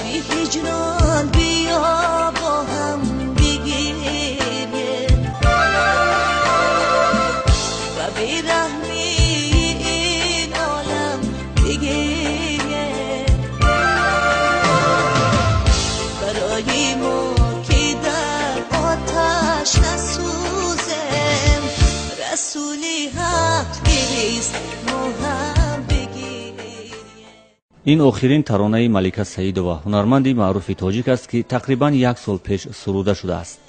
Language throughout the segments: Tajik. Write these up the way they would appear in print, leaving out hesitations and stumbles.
Шаби ҳиҷрон биё бо ҳам бигирем ва бераҳмии ин олам бигирем. Барои мо ки дар оташ насӯзем, Расули ҳақ гирист, мо ҳам бигирем. Ин охирин таронаи Малика Саидова, ҳунарманди маъруфи тоҷик аст, ки тақрибан як сол пеш суруда шудааст.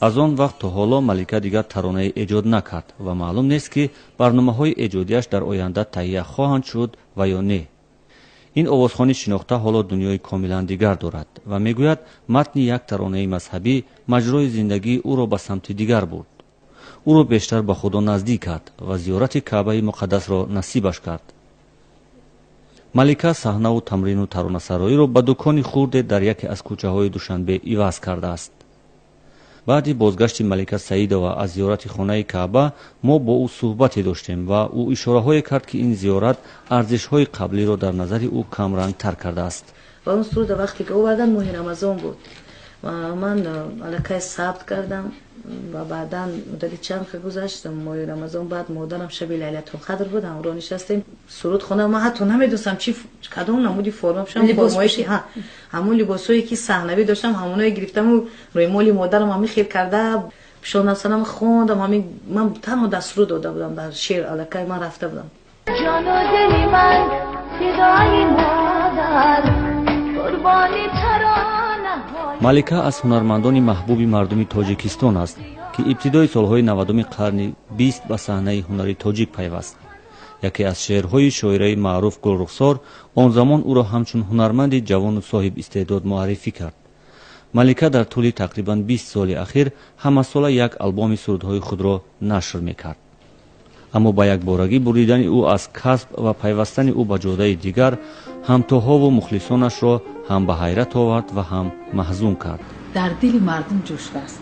Аз он вақт то ҳоло Малика дигар таронае эҷод накард ва маълум нест, ки барномаҳои эҷодиаш дар оянда таҳия хоҳанд шуд ва ё не. Ин овозхони шинохта ҳоло дунёи комилан дигар дорад ва мегӯяд, матни як таронаи мазҳабӣ маҷрои зиндагии ӯро ба самти дигар бурд, ӯро бештар ба Худо наздик кард ва зиёрати Каъбаи муқаддасро насибаш кард. Малика саҳнаву тамрину таронасароиро ба дукони хурде дар яке аз кӯчаҳои Душанбе иваз кардааст. Баъди бозгашти Малика Саидова аз зиёрати хонаи Каъба мо бо ӯ суҳбате доштем ва ӯ ишораҳое кард, ки ин зиёрат арзишҳои қаблиро дар назари ӯ камрангтар кардааст. Ва он суруда вақте ки овардан, моҳи Рамазон буд ва ман аллакай сабт кардам ва баъдан муддати чанд ки гузашт, моҳи Рамазон баъд модарам шаби Лайлатулқадр буд, ҳамроҳ нишастем, суруд хондам. Ман ҳатто намедонистам чи кадом намуди форма пӯшам. Формое ки ҳамон либосҳое ки саҳнавӣ доштам, ҳамоное гирифтаму рӯймоли модарам ҳамин хел карда пӯшондам, санам хондам. Ҳамин ман танҳо дар суруд дода будам, дар шеър аллакай ман рафта будам. Ҷону дили ман фидои модар, қурбони таронаҳои. Малика аз ҳунармандони маҳбуби мардуми Тоҷикистон аст, ки ибтидои солҳои 90-уми қарни 20 ба саҳнаи ҳунари тоҷик пайваст. Яке аз шеърҳои шоираи маъруф Гулрухсор он замон ӯро ҳамчун ҳунарманди ҷавону соҳиб истеъдод муаррифӣ кард. Малика дар тӯли тақрибан 20 соли ахир ҳамасола як албоми сурудҳои худро нашр мекард, аммо ба якборагӣ буридани ӯ аз касб ва пайвастани ӯ ба ҷодаи дигар ҳамтоҳову мухлисонашро ҳам ба ҳайрат овард ва ҳам маҳзун кард. Дар дили мардум ҷо шудааст.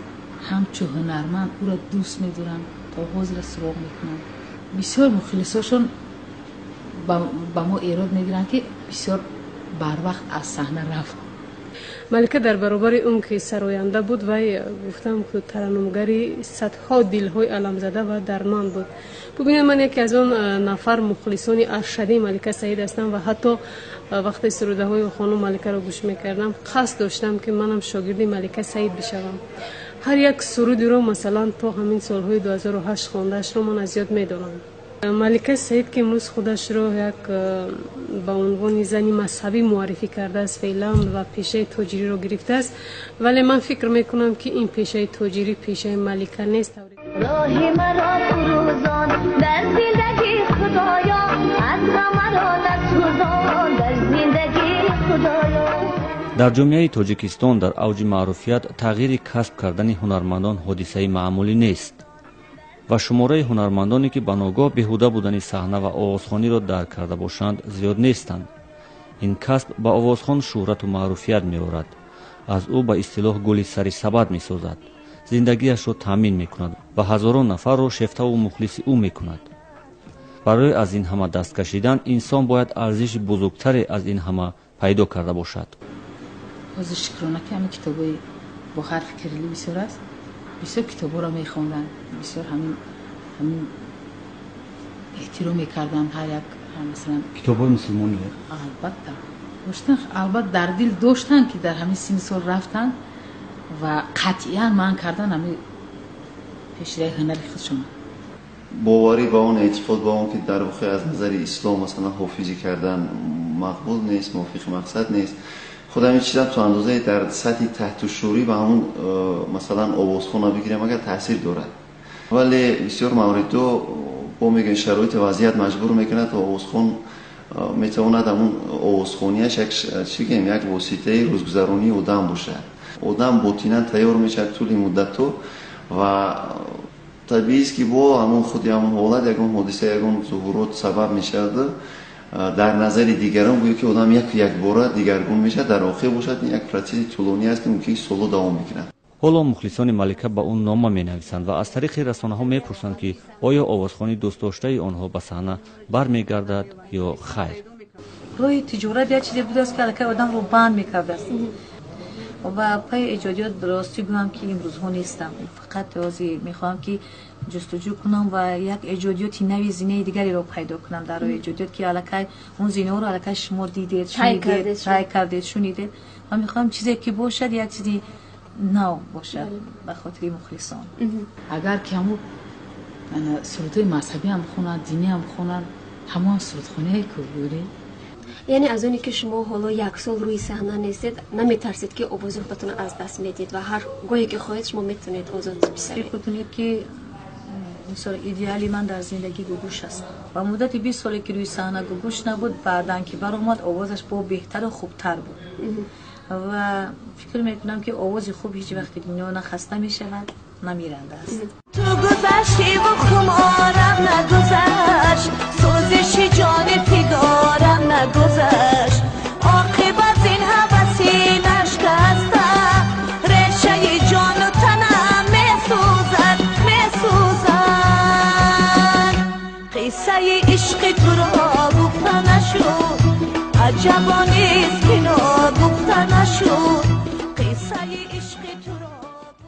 Ҳамчун ҳунарманд ӯро дӯст медоранд, то ҳозира суроғ мекунанд. Бисёр мухлисошон ба мо эрод мегиранд, ки бисёр барвақт аз саҳна рафт. Малика дар баробари он ки сароянда буд, вай гуфтам, тараннумгари садҳо дилҳои аламзада ва дарманд буд. Бубинед, ман яке аз он нафар мухлисони ашадии Малика Саид ҳастам ва ҳатто вақте сурудаҳои хонум Маликаро гӯш мекардам, қасд доштам, ки манам шогирди Малика Саид бишавам. Ҳар як сурудиро, масалан, то ҳамин солҳои 2008 хондаашро ман аз ёд медонам. Малика Саид, ки имрӯз худашро як ба унвони зани мазҳабӣ муаррифӣ кардааст феълан ва пешаи тоҷириро гирифтааст, вале ман фикр мекунам, ки ин пешаи тоҷирӣ пешаи Малика нест. Роҳи маро фурӯзон дар зиндагӣ, Худоё, аз ғамаро насӯзон дар зиндагӣ, Худоё. Дар ҷомеаи Тоҷикистон дар авҷи маъруфият тағйири касб кардани ҳунармандон ҳодисаи маъмулӣ нест ва шумораи ҳунармандоне, ки ба ногоҳ беҳуда будани саҳна ва овозхониро дарк карда бошанд, зиёд нестанд. Ин касб ба овозхон шӯҳрату маъруфият меорад, аз ӯ ба истилоҳ гули сари сабад месозад, зиндагиашро таъмин мекунад ва ҳазорон нафарро шефтаву мухлиси ӯ мекунад. Барои аз ин ҳама даст кашидан инсон бояд арзиши бузургтаре аз ин ҳама пайдо карда бошад. Ҳозир шукрона, ки ҳамин китобҳои бо ҳарфи кирилӣ бисёр аст. Бисёр китобҳоро мехонданд, бисёр ҳамин эҳтиром мекарданд ҳар як, масалан. Китобҳои мусулмонӣ? Албатта, доштан, албатта, дар дил доштанд, ки дар ҳамин синни сол рафтанд ва қатъиян манъ кардан ҳамин пешраи ҳунари худшон. Боварӣ ба он, эътиқод ба он, ки дар воқеъ аз назари ислом, масалан, ҳофизӣ кардан мақбул нест, мувофиқи мақсад нест. Худ ҳамин чизам то андозае дар сатҳи таҳтушӯрӣ ба ҳамун масалан овозхона бигирем агар, таъсир дорад. Вале бисёр мавридҳо бо мегӯем, шароити вазъият маҷбур мекунад ва овозхон метавонад ҳамун овозхонияш як, чӣ гӯем, як воситаи рӯзгузаронии одам бошад. Одам ботинан тайёр мешавад тӯли муддатҳо ва табиист, ки бо ҳамон худи ҳамон ҳолат, ягон ҳодиса, ягон зуҳурот сабаб мешавад, дар назари дигарон гӯё ки одам яку якбора дигаргун мешавад. Дар воқеъ бошад, ин як процесси тӯлонӣ аст, ки мумкин солҳо давом мекунад. Ҳоло мухлисони Малика ба ӯ нома менависанд ва аз тариқи расонаҳо мепурсанд, ки оё овозхони дӯстдоштаи онҳо ба саҳна бармегардад ё хайр. Роҳи тиҷорат як чизе будааст, ки аллакай одамро банд мекардааст. Ва пайи эҷодиёт, ростӣ гӯям, ки имрӯзҳо нестам. Фақат ҳозир мехоҳам, ки ҷустуҷӯ кунам ва як эҷодиёти нави, зинаи дигареро пайдо кунам дар роҳи эҷодиёт, ки аллакай он зинаҳоро аллакай шумо дидед, шунидед, тай кардед, шунидед. Ва мехоҳам чизе ки бошад, як чизи нав бошад ба хотири мухлисон. Агар ки ҳамун сурудҳои мазҳабиам хонанд, диниам хонанд, ҳамон сурудхоние ку бӯред. Яъне аз оне ки шумо ҳоло як сол рӯи саҳна нестед, наметарсед, ки овози худатонро аз даст медиҳед ва ҳар гоҳе ки хоҳед, шумо метавонед озод бисавед? Фикр кунед, ки мисол, идеали ман дар зиндагӣ Гугуш аст. Ва муддати 20 соле ки рӯи саҳна Гугуш набуд, баъдан ки баромад, овозаш бо беҳтару хубтар буд. Ва фикр мекунам, ки овози хуб ҳеҷ вақти дунё на хаста мешавад, на миранда аст. Ту гузаштиву хуморам нагузашт, сӯзиши ҷони фигорам нагузашт. Оқибат ин ҳаваси нашкаста, решаи ҷону танам месӯзад, месӯзад. Қиссаи ишқи туро гуфта нашуд, аҷабо нест, ки ногуфта нашуд қиссаи